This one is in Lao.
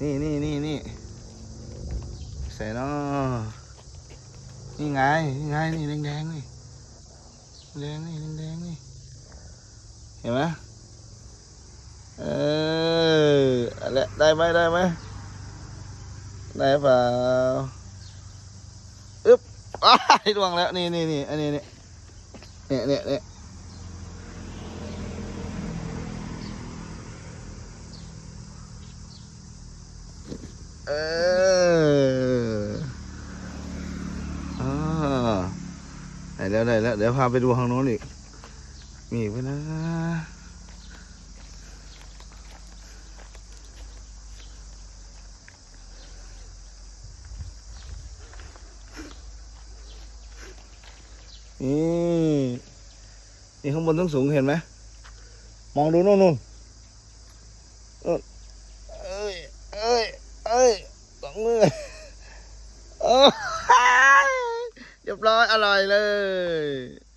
ນີ້ໆໆໆ ໃສເນາະ? ນີ້ໄງ ນີ້ໄງ ນີ້ແດງໆນີ້ ແດງໆນີ້ ແດງໆນີ້ ເຫັນໄໝ? ເອີ ອັນແຫຼະ ໄດ້ໄໝ ໄດ້ໄໝ? ໄດ້ເປົ່າ? ອຶບ ອ້າຍ ລ່ວງແລ້ວ ນີ້ໆໆ ອັນນີ້ ນີ້ ນີ້ ນີ້ ນີ້ ເອີ ອາ ໄດ້ແລ້ວ ໄດ້ແລ້ວ ດຽວພາໄປດູທາງໂນ້ນອີກ ມີອີກບໍ່ນະ? ນີ້ ນີ້ຂ້າງບົນສູງໆ ເຫັນໄໝ? ມອງດູໂນ້ນໆ ເອີ ເອີຍ ເອີຍ ເອີຍ ສອງມື ໂອ້ຍ ຮຽບຮ້ອຍ ອະລ່ອຍເລີຍ.